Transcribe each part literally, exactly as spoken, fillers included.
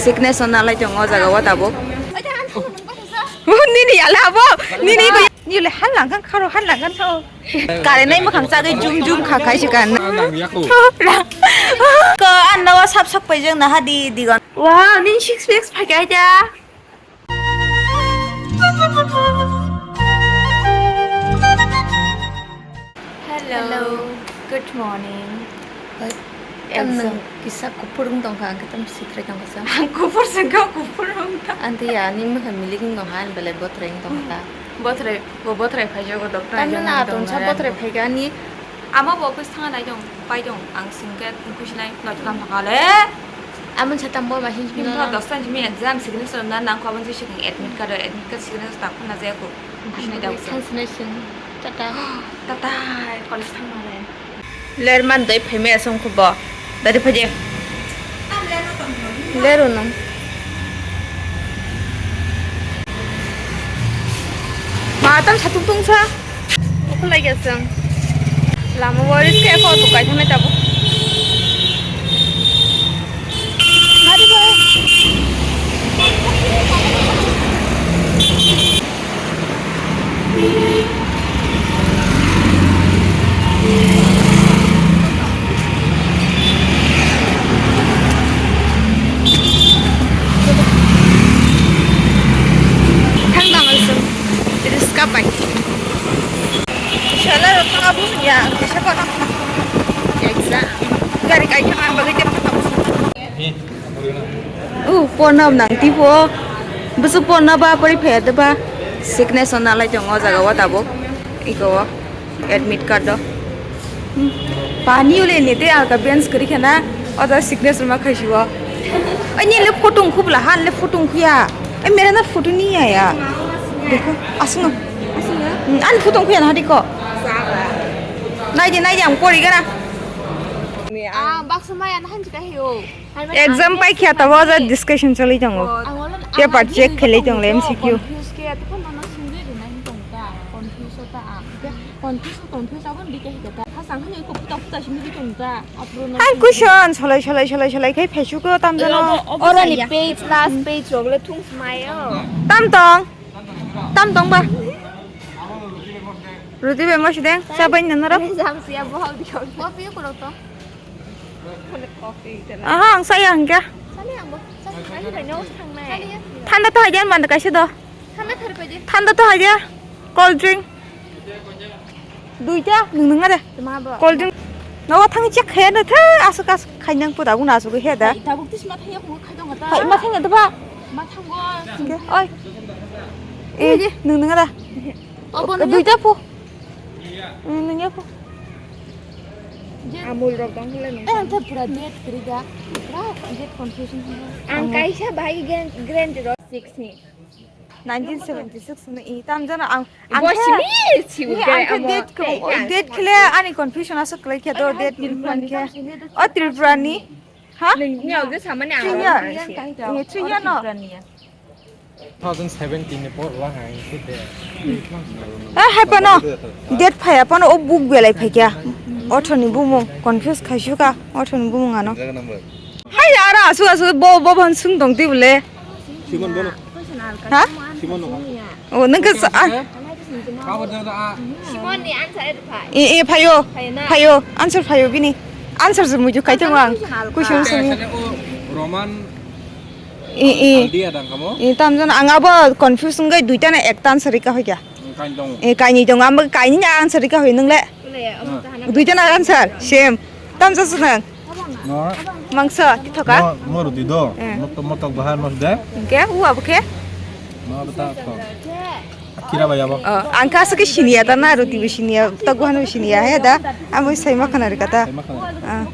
Sickness no nalai tongo o jaga o tabuk. Nini yala abo, nini ko. Nini le hal langkang kharo, hal langkang kharo. Kare nai makhang chagai jum jum kha khai se kan. Ko anna wa sap sok pai jeng na hadi digon. Wow, nini six packs phai kai da. Hello. Hello. Good morning. Hoi. Exam. Tam nwng kisa kuphur wng tongkha, ang khe tam sithrai tongkha sa. Ang kuphur se kha, kuphur wng tong. Ang tei ya, ani mokhe milik wng tongkha, ang belai bothrai wng tongkha ta. Bothrai, bo bothrai phaijago doctor. Tam nwng na atong sa bothrai phaikha ani. Ama bo office thangna nai tong, pai tong, ang singkhe kusinai, no thangkha le. Amon sa tam bo ma sing. Himtho dosta jimi exam signature na nang ko abon jisi admit card, admit card signature ta khuna jaya ko. Kusinai da. Thanks, Nation. Tata. Tata, college thangmale. Lerman doi phaimaya song khubo. Dadi phaje. Lero nang. Ma tam satung tungsa. Okolai gesang. Lama waris ke ko tu kai thamai tabo. Mari boy. Thang dang alsem. Riska pai. Shala rok thang abu ya, kisa pa. Exam. Gari kai thang ang bagwi tep thang abu. Uh, porna nang tipo. Besok porna ba pori phaya de ba. Sickness on nalai tongo jaga wa tabuk. Iko admit card do. Hmm. Pani ule ni te aga bench kari khana. Oda sickness ma khai siwa. Ani le photo khub la han le photo khiya. Ai mera na photo ni aya. Dekho, asung. Asung ya? Hmm, an photo khiya na diko. Nai de nai de ang pori gana. Ah, baksa maya na hanji ka hiyo. Exam pai khya tabo ja discussion choli tongo. Paper check khelai tongo M C Q. Hai question solai solai solai solai khai phesuko tamjano. Oro ni page last page rok le thung smai o. Tam tong. Tam tong ba. Ruti bai mo sideng, sa bai nang naro. Jam siya bohok di kau. Kopi ko to. Kopi tela. Aha, ang saya hingga. Sani ang bo. Sani ang bai no thangnai. Thanda to hajan manda kaisa do. Thanda thar paje. Thanda to haja. Cold drink. Duita nung nung are. Tama bo. Cold drink. Nawa thang check khe na tha asuk asuk khainang puda guna asuk he da. Tabuk tis ma thaya ko khai dong ta. Hai ma thang da ba. Ma thang go. Oi. Eh, nung nung ara. Obo nung. Duita pu. Nung nung ya pu. Amul rok dong hole nung. Eh, ang ta pura date kriga. Pura date confusion. Ang kaisa bai grand grand rok six ni. Nineteen seventy six ni i tam jana ang, ang khe, ang khe date ko, date khle ani confusion asuk lai khe do date ni plan khe. O Tripura ni. Ha? Nini audio samani ang. Three year. Eh, three year no. Two thousand seventeen ni por wah hai khe de. Eh, hai pano. Date phaya pano o book belai phai kya. Otho ni bumung confuse khai shuka. Otho ni bumung ano. Hai ara asu asu bo bo ban sung dong ti bole. Simon bono. Ha? Simon no. O nang ka sa. Simon ni answer e pha. E e phayo. Phayo answer phayo bini. Answer se muju kai tong ang. Question sung. Roman. E e. Idea dang kamo. E tam jon ang abo confuse ngai duita na ekta answer ka hoya. Kain dong. E kaini dong am kaini na answer ka hoi nung le. Duita na answer same. Tam sa sunang. No. Mangsa, thoka? No, no roti do. Eh. Motok, motok bahar mas de. Ke, u abu ke? No, bata to. Kira ba yabo. Oh, ang ka sa ke siniya ta na roti bi siniya, tok bahar bi siniya he da. Amo sai ma khana rika ta. Sai ma khana. Ah.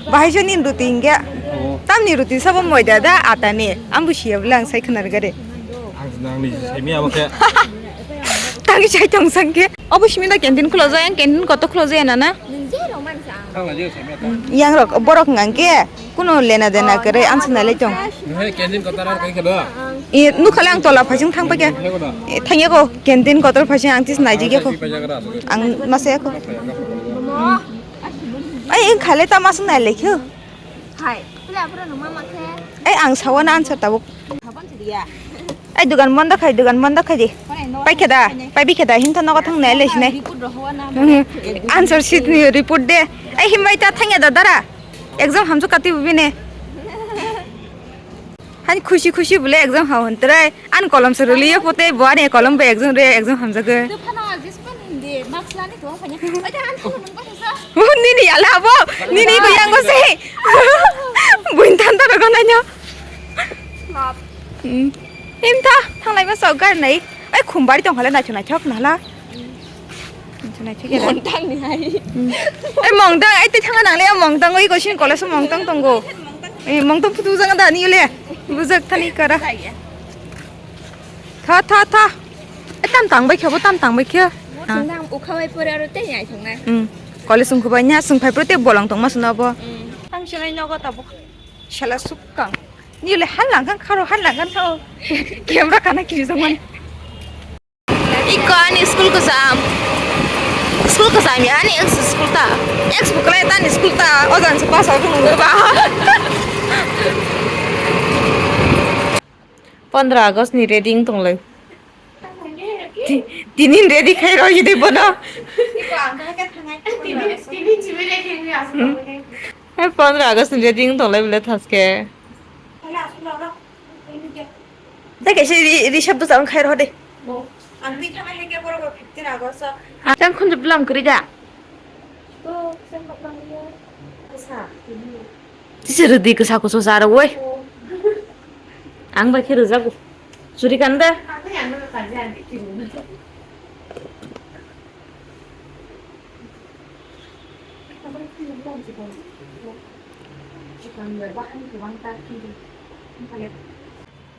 Bahai joni roti inge. Oh. Tam ni roti sabo moida da ata ni. Ambu siya bla ang sai khana rika de. Ang nang ni sai mi abo ke. Tang sai tong sang ke. Obo simi da canteen khulo jaya, canteen koto khulo jaya nana? Nwng je rw man sa ang. Yang rok borok ngang ke kuno lena dena kare ang sunai lai tong. He canteen kotor ar kai khelo. E nukhale ang tola phasing thang pa ke. He kono. E thangya ko canteen kotor phasing ang tis nai ji ke ko. Ang masa ko. Ai eng khale ta mas nai lai kho. Hai. Ai, ang sawana answer tabuk. Ai, dugan bondo khai, dugan bondo khai di. Paikhe da, paibi khe da, hinta nogo thang nai le sinai. Answer sheet ni report de. Ai, himbai ta thangya da dara. Exam hamjak kati bini. Hani khushi khushi bole exam ha hon trai. Ani kolom se rwliya pote bo ani kolom bai exam re exam hamjago. Nini yala abo. Nini ko yango se. Buin tanta rogo naino. Imta thanglai ma sok gar nai. Ai khumbari tong hale naithok naithok nala. Mongtang ni hai. Ai mongtang ai tei thangna nangle mongtang oi kosin college mongtang tongo. Ai mongtang putu jang da ni le. Bujak thani kara. Tha tha tha. Ai tam tang bai khe bo tam tang bai khe. Sung thang ukha bai pore aro tei ai thang na. College sung khubai nya sung phai pro te bolong tong ma suna bo. Ang sinai nogo tabuk. Shala sukang. Ni le han lang kan kharo han lang kan kharo. Camera kana kiri jong man. Iko ani school kasam. School kasam ya ani ex school ta. Ex buklai ta ani school ta. Ojan se pass out nung ba. Pondro August ni ready wng tonglai. Ti-, tinin ready khai rw yedi bono. Iko ang kha khe thangai. Tinin, tinin chibai ready wng asuk. Hai pondro August ni ready wng tonglai bole thaske. Tei kaisa ri, ri sab dwsa wng khai rw de. Ang twi thangna hai khe borok fifteen August o. Chang khunju bwlam kwrwi da. Tisa rwdi kwsa kusu sa rw oi. Ang bai khe rwjago. Churi kan da.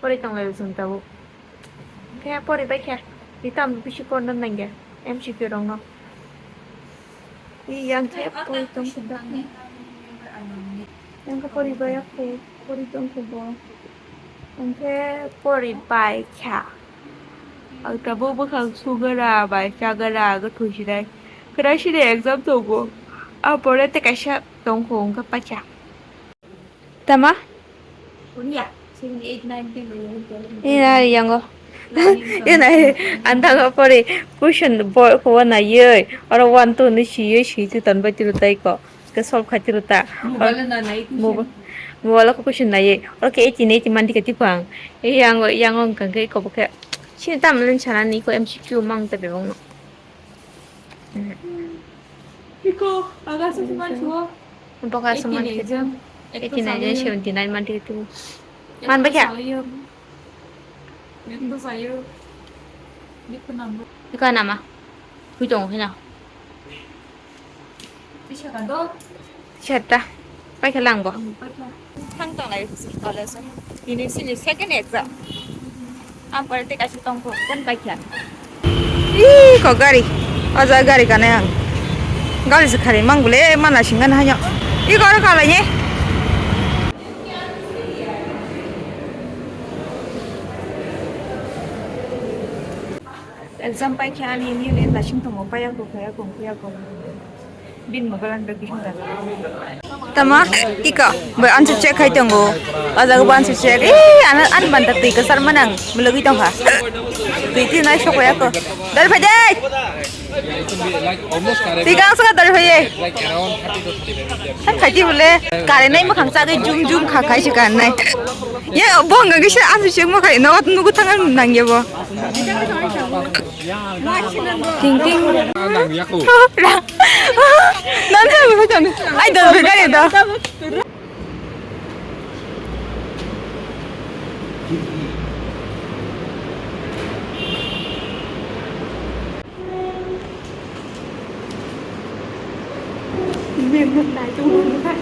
Pori tonglai chwng tabuk. Khe pori bai khe. Ri tam bisi porna nangya. M C Q rokno. Yang khe pori tong khe da. Yang khe pori bai khe. Pori tong khe bo. Yang khe pori bai kha. Ang tabuk bwkhang sugara bai chagara gotho sinai. Kwrai sini exam tongo. A pore tei kaisa tongkho wngkha paikha. Tama? Ina yango. Ina andaga pore question bo ko naiye. Oro one two ni siye si tu tan bai tiru tai ko. Ke solve khai tiru ta. Mobile na nai question. Mobile ko question naiye. Oro ke eighty eighty manti ke tipang. Yango yango kangke ko boke. Sini tam len sana ni ko M C Q mang ta bebong no. Iko, aga sa si man suo. Boka sa man. Eighty nine jan, eighty nine jan, seventy nine man titu. Man ba kya? Ekto sayo. Ekto sayo. Ekto number. Iko nama. Hui tong hina. Bisa ka do? Setta. Paikha langbo. Thang tonglai college. Ini sini second exam. Ang pore te kaisa tongkho kon paikha. Ih, ko gari. O jaga gari kanai ang. Gari se khari mang bole mana singan hanyo. Ih, goro kalai ni. Exam paikha ani ini le nasing tongo payako payako payako. Bin mogolan be bising da. Tama, ika, bo answer check khai tongo. O jaga bo answer check. Eh, ana, an banta twi kasar manang, mulugwi tongkha. Twi twi nai sokya ko. Dal phai dai. Twi kang saka dal phai. Hai khai ti bole, kare nai makhang sa gai jum jum kha khai se kan nai. Ye, bo hwnga kisa answer check ma khai, no, nugu thang nang ye bo. Ting ting. Nanti aku macam ni. Ai, dah, dah, dah, dah. Member nai tong mano.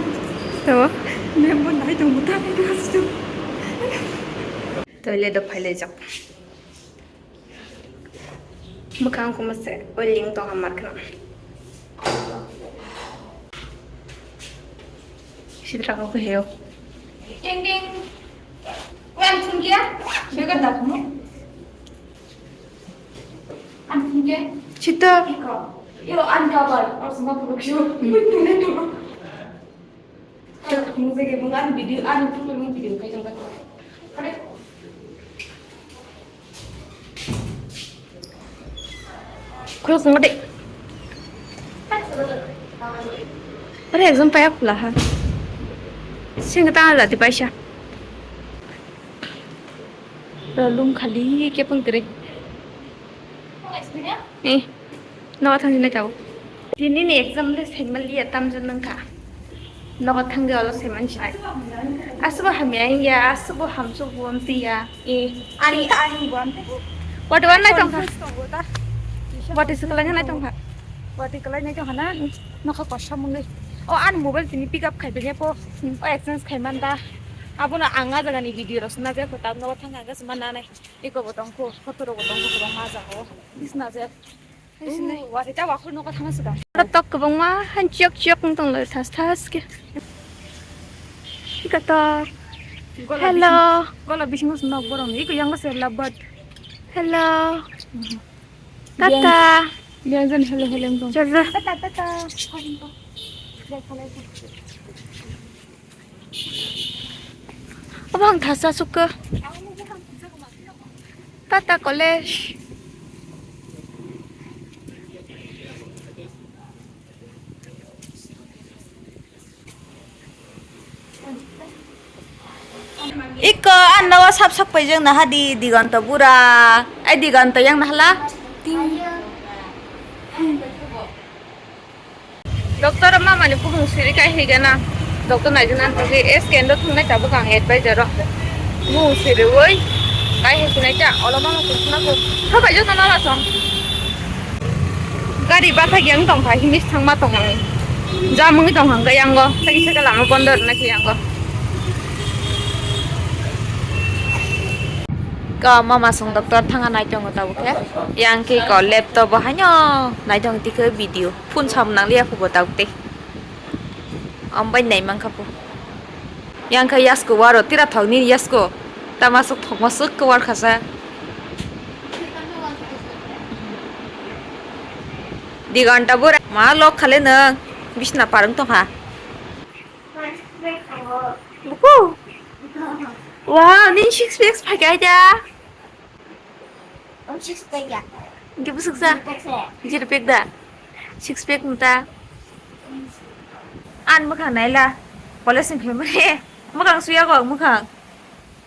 Tamo? Member nai tong mano. Toilet o phai lai jak. Mwkhang koma se oiling tong hamar khna. Sitra ko heo. Ding ding. Wan thung kia. Sega dak mo. An thung kia. Sita. Iko. Yo an kabar. Or sma puro kyo. Tune tu. Nung video, ani video video khai tong. Khuluk tongma de. Ore exam paya pula ha. Sing ta jati paisa. Lung khali ke pung tere. Eh, no thang jine tau. Tini ni exam le sengmal dia tam jon nang kha. Nogo thangwi olo se manchai. Aswbo hamya wngya, aswbo hamsuk bo wngtwi ya. E, ani ahing bo wngtwi. Wati wan nai tongkha. Wati swklang nai tongkha. Wati kwlai nai tongkha na? Nokha kosom wngwi. O ani mobile tini pick up khai bini po. O exchange khai man da. Abono ang a jaga ni video rok sna jak ko tab nogo thang ang gas man nanai. Iko bo tongkho, photo rok bo tongkho, kwbangma jaga o. Bisna jak. Wari ta wakhor nogo thangna sida. Tok kwbangma han chiyok chiyok wng tong lai thas thas ke. Ika tok. Hello. Gola bising nok borong. Iko yang se labat. Hello. Tata. Biang jan hello hello wng tong. Jaja. Tata tata. Abang thasa sukha. Tata College. Iko ano sap sak paijak naha di Diganta bura. Ai Diganta yang nahala. Ting. Doctor mama ni bumung siri kai higana. Doctor nai jana thagi S K N do thungnai tabuk ang advisor o. Bumung siri oi kai hai sinai ta olo mama kun suna ko. Tho kai jana mama song. Gari bathak yang tong kha himis thangma tong ang. Jamung tong hang kai yango. Tagi saka lama bondo na ki yango. Ko mama song doctor thanga nai tongo tabuk khe. Yang ki ko laptop bo haino nai tong tikhe video. Phone sam nang liya phubo tabuk tei. Ambai nai mankha phu. Yang khe yasko waro tira thok ni yasko. Tama sok thok ma sok ko war khasa. Di ghanta bura ma lok khale nang bisna parang tong ha. Buku. Wow, nin six packs pakai aja. Ang six pack ya? Hindi busuk sa. Six pack sa. Zero pack da. Six pack muta. An mukhang naila. College ni phaimani. Mukhang suya go mukhang.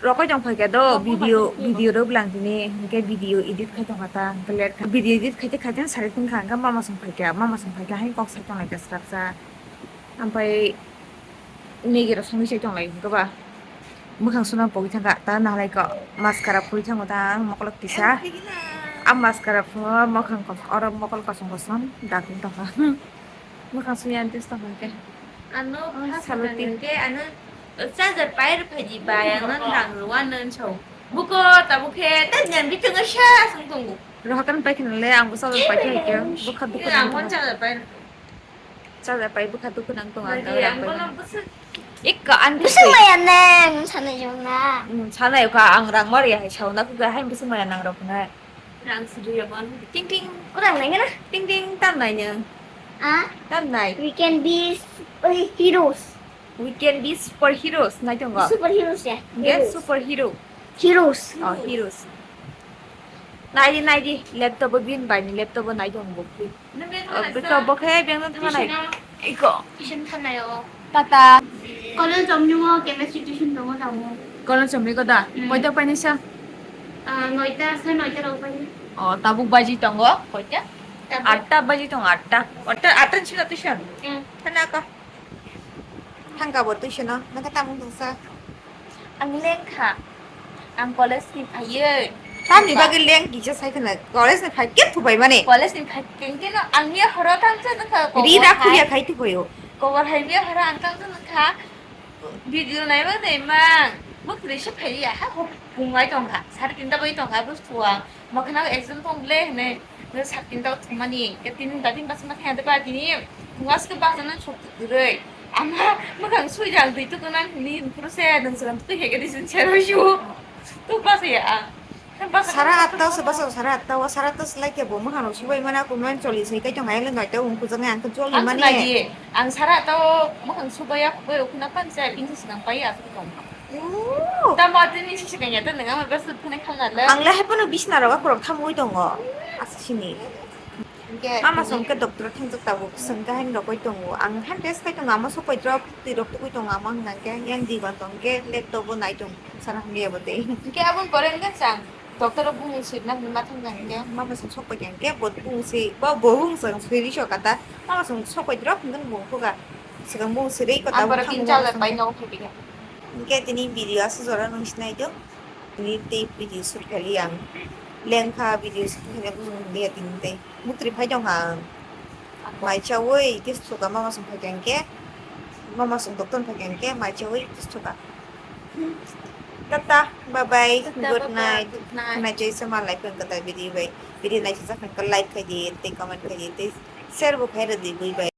Rokoi tong phaikha do video, video rok lang tini. Hingke video edit khai tong kha ta. Hingke let kha. Video edit khaite khaite sari tong kha. Hingke mama song phaikha. Mama song phaikha. Hain kok sai tong lai kha srapsa. Ampai Maggie rok songwi se tonglai hwnkhe ba. Mwkhang suna pogwi thangkha ta nahlaikha mascara phuri thango ta ang mokolok kisa. A mascara phungo mokhang kos oro mokol kosom kosom dagwi tongkha. Mwkhang suni ani test tongkha hwnkhe. Ano Oh, phas saloti. Hwnkhe ano charger pai rwphaidi bai ano rang rwano hinso. Buko tabukhe ta nyan bitongo sa song tongo. Rohakan pai khna le ang bwsa bai pai khe hwnkhe bwkha dukha Ang nang wan tongkha. Charger pai rwphaidi. Chaja pai bwkha dukhu nang tong ang Bagi kagra ang pai bono nang. Bwswk. Ikka an Bwswk bwswk. Maya nang sanai jong na. Hmm, sanai kha ang rang mari hai sauna kha hai bwswk maya nang rok na. Rang sidi ya bon. Ting ting. Kurang nang na. Ting ting tam nai nyo. Ah? Tam nai. We can be s-, uh, heroes. We can be super heroes nai tong go. Super heroes ya. Get Heroes. Super hero. Heroes. Oh, heroes. Nai di nai di laptop o bin bai ni laptop o nai tong bo. Nung beng Oh, thana bika sa? Bo khe beng thang nai. Tuition o. Iko. Tuition thang nai o. Tata. Kolel chomni o chemistry tuition tongo tamo. Kolel chomni ko da? Mm. Koita paini sa? Ah, noita sa noita rok paini. Oh, tabuk baji tongo. Koita? Tabuk. Atta baji tongo, atta. Atta, atta ni sina tuition. Mm. Thana ko. Thangka bo tuition o. Nang ka tamung tong sa? Ang lengkha. Ang college ni phaiwi. Tamni bagwi leng kisa sai khna college ni phai khe thubai mani. College ni phai khe khe no ang ya horo tang sa nang kha. Ri da khuya khai thubai o. Kobor hai ya horo ang tang sa nang kha. Video nai ma nai mang. Bo kri se phai ya ha ho pungai tong kha. Sari tinta bai tong kha bus thuang. Mwkhwna exam tong le hwnwi, hwnwi sak tinta o thumani, ke tini dating bachama thaya de ba tini, thungas ke bachana chok kwrwi. Ama mwkhang sui jang twi tukuna hwnwi, phuru se nung swnam twi hege di sin chero shu. Tu basa ya ang. Sara atta o se bwsajwk sara atta o, sara atta o se lai khe bo mwkhang rok subai mana, kuman choli se kaitor hai le noita o wng kujak nai ang khe choli mani. Ang sara atta o mwkhang subai ya, kubai o khuna pan se, bini swkang pai ya, aswk tong. Ooh. Tamo tini si swkang ya, tei nwng ama bwsajwk thani khalna le. Ang le hai phano bisna rok akhorok thamwi tongo, aswk sini. Mama song ke doctor thangjak tabuk, swng kaham rokoi tongo. Ang han test khai tongo, amo sokoi drop, twi rok tugui tongo, amo hwnka khe yang di ban tong khe laptop o nai tong sana hamya bo tei. Hwnkhe aboni pore hwnkhe chang doctor rok bumung sirna hwnwi ma thang jang khe. Mama song sokoi jang khe bo bumung si, bo bo bumung song siri so kata. Mama song sokoi drop hwnkhe bumung khuga. Swkang bumung siri kota. Ang bo boro tin thamung chalak bai nogo phai phi kha. Hwnkhe tini video aswk jora nung sinai do. Tini tei video shoot khaili ang. Lengkha video shoot khaina bujung dia tini tei. Mukri phai tong ang. Mai chawi kis thuka mama song phai khe. Mama song doktor phai khe mai chawi kis thuka. Tata, bye bye. Tata, good bye bye, night. Good night. Khna jai sama life ang kata video bai. Video nai sa khan like khai di, tei comment khai di, tei share bo khai rw di, bye bye.